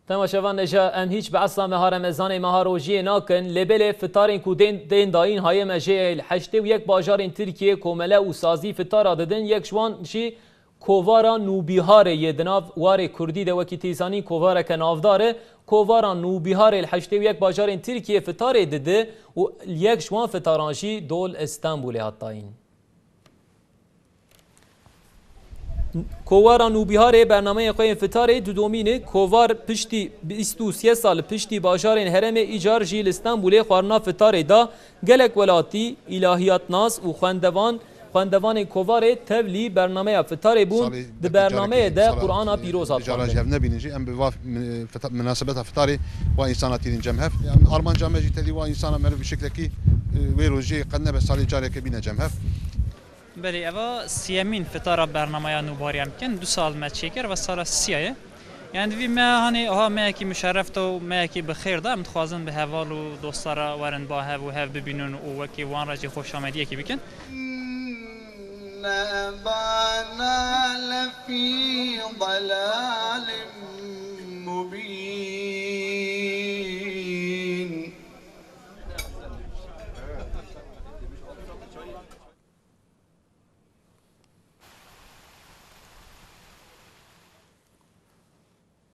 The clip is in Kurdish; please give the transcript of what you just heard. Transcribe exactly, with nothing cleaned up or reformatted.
Temaşevan, neja em hîç behsa meha Remezanê, meha rojiyê nakin, lê belê fitarên ku tên, tên dayîn hayê me jê ye. Li heştê û yek bajarên Tirkiyê komele û sazî fitara didin, yek ji wan jî Kovara Nûbîharê yê di nav warê kurdî de, wekî tê zanîn kovareke navdar e. Kovara Nûbîharê li heştê û yek bajarên Tirkiyê fitarê didi û yek ji wan fitaran jî dol Stenbolê hat dayîn. Kovara Nûbîharê bernameyên xwe yên fitarê dudomîn e. Kovar piştî bîst û sê sal piştî bajarên herêmê îcar jî li Stenbolê xwarina fitarê da. Gelek welatî, îlahiyatnas û xwendevan, xwendevanên kovarê tevlî bernameya fitarê bûn. Salê Di bernameyê de Qur'ana pîroz hat xwendin. Ji hev nebînin jî em bi va min-, fita-, minasebeta fitarê wa însana tînin cem hev. Em armanca me jî tevlî wa însana meriv bi şeklekî, e, wê rojê qet nebe salê careke bîne cem hev. Belê, eva siyemîn fitara bernameya nûbariya em dikin. Du sal me çêkir, eva sala siya ye. Yani divî me hanê aha meyekî muşerref de û meyekî bi xêr de, em dixwazin bi heval û dostlara werin ba hev û hev bibînin û wekî wan re jî xoşamediyekî bikin.